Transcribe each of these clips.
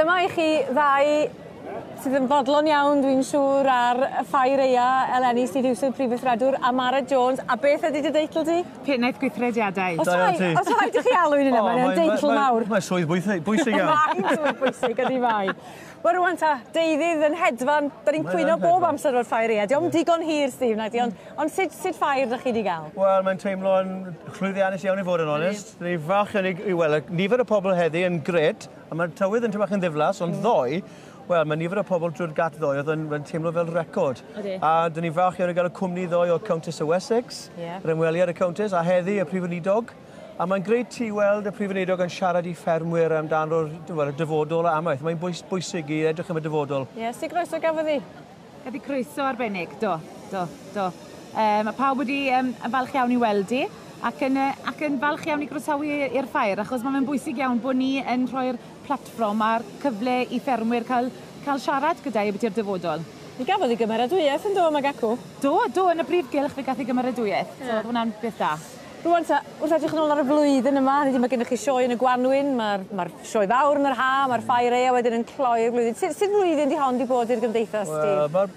Dyma i chi ddau sydd yn fodlon iawn, dwi'n siŵr, ar y ffair aea eleni, Steve Hewson, Prif Weithredwr, a Mared Jones. A beth ydy dy deitl di? Pennaeth Gweithrediadau. Os rhaid, os rhaid i chi alw un yna, mae'n deitl mawr. Mae'n swydd bwysig iawn. Mae'n swydd bwysig, ydy mae. Wel rwan ta, deuddydd yn hedfan, da ni'n cwyno bob amser o'r ffair aea. Dio'm digon hir, Steve, nag di, ond sut ffair ydych chi wedi gael? Wel, mae'n teimlo'n llwyddiannus iawn i fod yn onest. Mm. Ni'n falch iawn i weld nifer o pobl heddi yn gret, a mae'r tywydd yn bach yn ddiflas, ond ddoe, wel, mae nifer o pobl drwy'r gat ddoe oedd yn teimlo fel record. Odi. A dyn ni'n falch iawn i gael y cwmni ddoe o Countess of Wessex, yr ymweliad y Countess, a heddi y Prif Weinidog. A mae'n greu ti weld y Prif Weinidog yn siarad i ffermwyr amdano'r dyfodol a amaeth. Mae'n bwysig i edrych am y dyfodol. Ie, yeah, sut groeso gafodd hi? Gafodd hi croeso arbennig, do, do, do. Mae pawb wedi yn falch iawn i weld hi ac yn falch iawn i groesawu i'r ffair, achos mae'n bwysig iawn bod ni yn rhoi'r platfform a'r cyfle i ffermwyr cael siarad gyda i ambiti'r dyfodol. Mi gafodd ei gymeradwyaeth yn do yma gacw? Do, do, yn y brif gylch fe gath ei gymeradwyaeth. So oedd hwnna'n beth da. Rwan ta, wrth edrych yn ôl ar y flwyddyn yma, mae gennych chi sioe yn y gwanwyn, mae'r sioe fawr yn yr ha, mae'r ffair aea wedyn yn cloi'r flwyddyn. Sut flwyddyn di hon di bod i'r gymdeithas, Steve? Wel,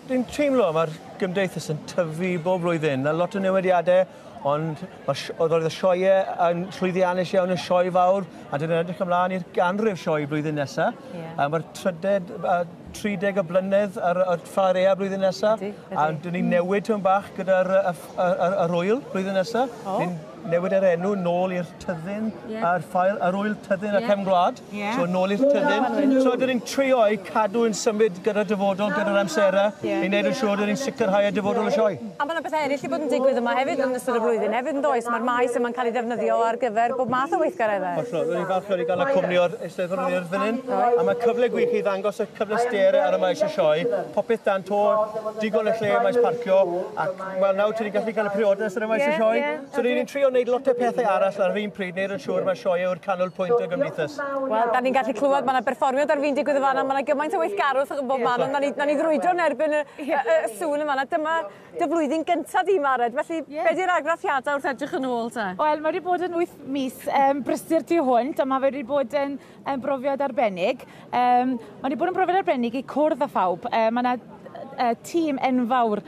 fi'n teimlo mae'r gymdeithas yn tyfu bob blwyddyn. A lot o newidiadau, ond oedd y sioeau yn llwyddiannus iawn, y sioe fawr, a dyn ni'n edrych ymlaen i'r ganrif sioe blwyddyn nesaf. Yeah. A mae'r 30 o blynedd ar y ffair aea blwyddyn nesaf. A dyn ni'n newid tipyn bach gyda'r yr ŵyl blwyddyn nesaf. Oh. Ni'n newid yr enw nôl i'r tyddyn, a'r ffair, yr ŵyl tyddyn a cefn gwlad. So nôl i'r tyddyn. So dyn ni'n trio i cadw yn symud gyda'r dyfodol, gyda'r amserau, i wneud yn siŵr dyn ni'n sicrhau y dyfodol y sioe. A mae yna bethau eraill i bod yn digwydd yma hefyd yn ystod y flwyddyn hefyd yn does? Mae'r maes yma'n cael ei ddefnyddio ar gyfer bob math o weithgareddau. Hollol. Rwy'n falch iawn i gael y cwmni o'r Eisteddfod yr Urdd fan hyn. A mae cyfle gwych i ddangos y cyfleusterau ar y maes y sioe. Popeth dan to, digon o lle maes parcio, ac wel nawr ti'n gallu cael y priodas ar y maes y sioe. So ni'n trio wneud lot o pethau arall ar yr un pryd, wneud yn siŵr mae sioe yw'r canolpwynt o gymdeithas. Wel, da ni'n gallu clywed, mae yna berfformiad ar fin digwydd y fanna, mae yna gymaint o weithgarwch yn bob man, ond na ni ddrwydro yn erbyn y sŵn yma. Dyma dy flwyddyn gyntaf di, Mared, felly be di'r argraffiadau wrth edrych yn ôl te? Wel, mae wedi bod yn 8 mis brysur tu hwnt, a mae wedi bod yn brofiad arbennig. Mae wedi bod yn brofiad arbennig i cwrdd â phawb. Mae yna tîm enfawr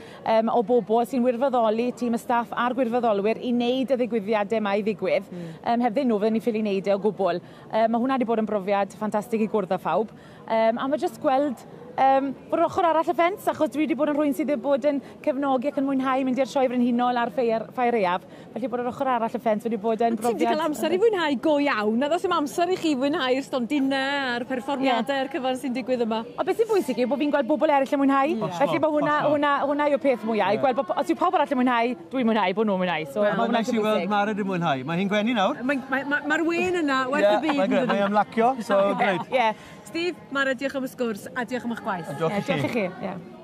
o bobl sy'n wirfoddoli, tîm y staff a'r gwirfoddolwyr i wneud y ddigwyddiadau yma i ddigwydd. Hebddyn nhw, fydden ni ffili wneud e o gwbl. Mae hwnna wedi bod yn brofiad ffantastig i gwrdd â phawb. A mae jyst gweld bod yr ochr arall y ffens, achos dwi wedi bod yn rhywun sydd wedi bod yn cefnogi ac yn mwynhau mynd i'r sioe frenhinol a'r ffair aeaf. Felly bod yr ochr arall y ffens wedi bod yn brofiad... Ti wedi cael amser i fwynhau go iawn, na ddos dim amser i chi fwynhau'r stondinau a'r perfformiadau a'r cyfan sy'n digwydd yma. O, beth sy'n bwysig yw bod fi'n gweld bobl eraill yn mwynhau. Felly mae hwnna yw'r peth mwyaf. Gweld bod, os yw pawb arall yn mwynhau, dwi'n mwynhau, bod nhw'n mwynhau. So, mae'n neis i weld Mared yn mwynhau. Mae hi'n gwenu nawr. Mae'r wen yna, werth y byd. Mae'n ymlacio, so greit. Steve, Mared, diolch am y sgwrs a diolch am eich gwaith. Diolch i chi. Diolch i chi.